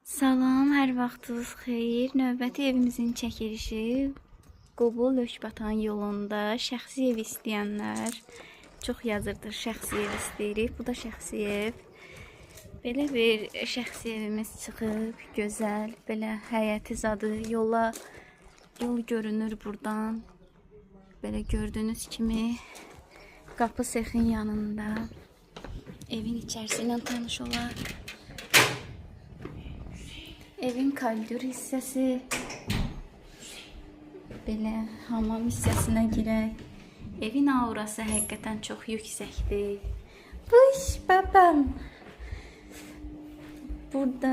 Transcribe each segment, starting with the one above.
Salam, hər vaxtınız xeyir. Növbəti evimizin çəkilişi Qobul Lökbatan yolunda şəxsi ev istəyənlər çox yazırdı, şəxsi ev istəyirik. Bu da şəxsi ev. Belə bir şəxsi evimiz çıxıb, gözəl, belə həyəti zadı, yola yol görünür buradan. Belə gördüyünüz kimi qapı sexin yanında. Evin içərisi ilə tanış olaq. Evin koridor hissəsi. Belə hamam hissəsinə girək. Evin aurası həqiqətən çox yüksəkdir. Bış babam. Burada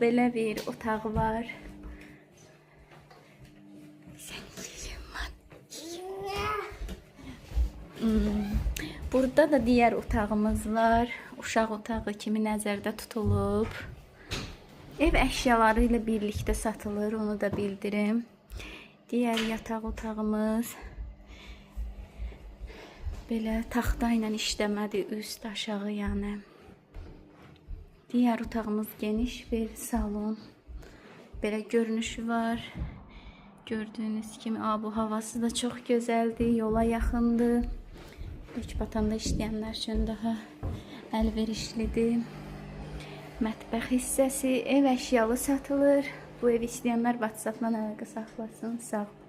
belə bir otaq var. Sən yeyim mən. Burada da digər otağımız var. Uşaq otağı kimi nəzərdə tutulub. Ev əşyaları ilə birlikdə satılır, onu da bildirim. Digər yataq otağımız belə taxta ilə işləmədir, üst aşağı yəni. Digər otağımız geniş bir salon. Belə görünüşü var. Gördüyünüz kimi abu havası da çox gözəldir, yola yaxındır. Lökbatanda işləyənlər üçün daha əlverişlidir. Mətbəx hissəsi, ev əşyalı satılır. Bu evi istəyənlər WhatsApp-dan əlaqə saxlasın. Sağ olun.